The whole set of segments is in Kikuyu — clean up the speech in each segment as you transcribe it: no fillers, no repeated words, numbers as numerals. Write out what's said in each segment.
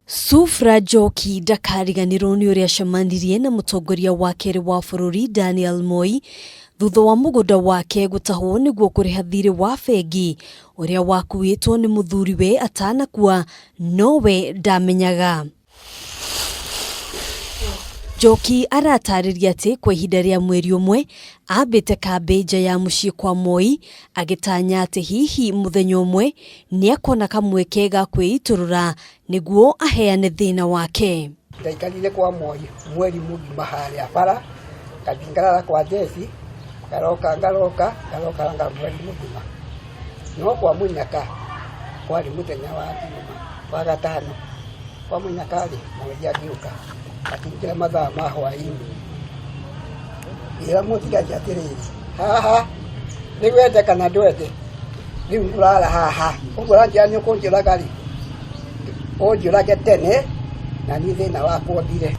Sufra Njoki ndakariganĩrwo nĩ ũrĩa acemanirie na mũtongoria wa kerĩ wa bũrũri Daniel Moi thutha wa mũgũnda wake gũtahwo nĩguo kũrĩha thirĩ wa bengi ũrĩa wakuĩtwo nĩ mũthuriwe atanakua nowe ndamenyaga. Njoki aratarĩria atĩ kwa ihinda rĩa mweri ũmwe ambĩte kambĩ nja ya mũciĩ kwa Moi agĩtanya atĩ hihi mũthenya ũmwe nĩakona kamweke ga kwĩitũrũra nĩguo aheane thĩna wake. Ndaikarire kwa Moi mweri mũgima harĩa bara, ngathiĩ ngarara kwa Jesi, ngaroka ngaroka ngaroka nga mweri mũgima. No kwa mũnyaka kwarĩ mũthenya wa kiuma wa gatano, kwa mũnyaka rĩ, Moi agĩũka akĩingĩra mathaa ma hwaĩ-inĩ, ngĩra mũthigari atĩrĩrĩ, haha nĩ wende kana ndwende, rĩu ngũrara haha, ũguo ũranjĩra nĩ ũkũnjũraga rĩ, ũnjũrage tene na niĩ thĩna wakwa ũthire.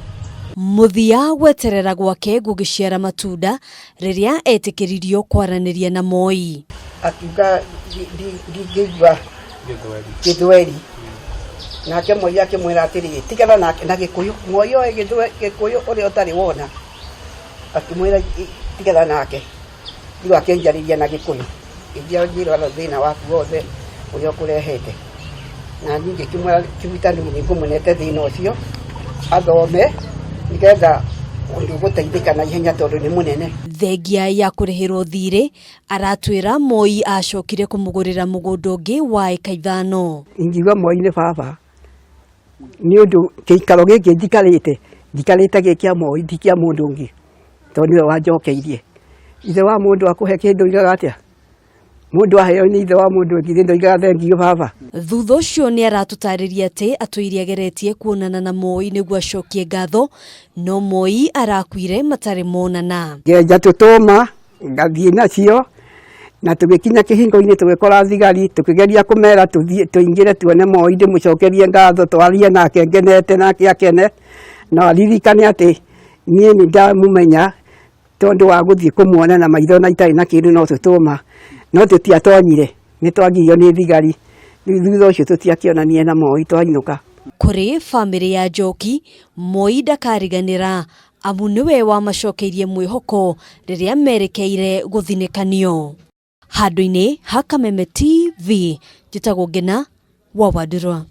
Mũthia gweterera gwake gũgĩciara matunda rĩrĩa etĩkĩririo kwaranĩria na Moi. Akiuga ndingĩigua gĩthweri, nake Moi akĩmwĩra atĩrĩrĩ, tigana nake na Gĩkũyũ. Moi oĩ Gĩkũyũ ũrĩa ũtarĩ wona, akĩmwĩra tigana nake, rĩu akĩnjarĩria na Gĩkũyũ, akĩnjĩra thĩna waku wothe ũrĩa ũkũrehete, na niĩ ngĩkĩmwĩra Kĩhutanui nĩ ngũmũnete thĩna ũcio athome nĩgetha ũndũ ũgũteithĩka na ihenya tondũ nĩ mũnene. Thengia ya kũrĩhĩrwo thirĩ aratwĩra Moi acokire kũmũgũrĩra mũgũnda ũngĩ wa ĩka 5. Ingiuga Moi nĩ baba nĩ ũndũ gĩikaro gĩkĩ njikarĩte, njikarĩte gĩ kĩa Moi ti kĩa mũndũ ũngĩ tondũ nĩwe wanjokeirie. Ithe wa mũndũ akũhe kĩndũ oigaga atĩa? Mũndũ aheo nĩ ithe wa mũndũ ũngĩ ndoigaga thengiũ baba. Thutha ũcio nĩ aratũtarĩria atĩ atũire ageretie kuonana na Moi nĩguo acokie ngatho, no Moi arakuire matarĩ monana. Ngenja tũtũma ngathiĩ nacio na tũgĩkinya kĩhingo-inĩ tũgĩkora thigari, tũkĩgeria kũmera tũthiĩ tũingĩre tuone Moi ndĩmũcokerie ngatho, twarie nake ngenete nake akene, na aririkane atĩ niĩ nĩ ndamũmenya tondũ wa gũthiĩ kũmuona na maitho na itarĩ na kĩndũ no tũtũma, no tũtiatonyire, nĩ twagirio nĩ thigari. Rĩu thutha ũcio tũtiakĩonanire na Moi twainũka. Kũrĩ bamĩrĩ ya Njoki, Moi ndakariganĩra amu nĩwe wamacokeirie mwĩhoko rĩrĩa merekeire gũthinĩkanio. Handũ-inĩ ha Kameme TV, njĩtagwo Ngena wa Wandũrwa.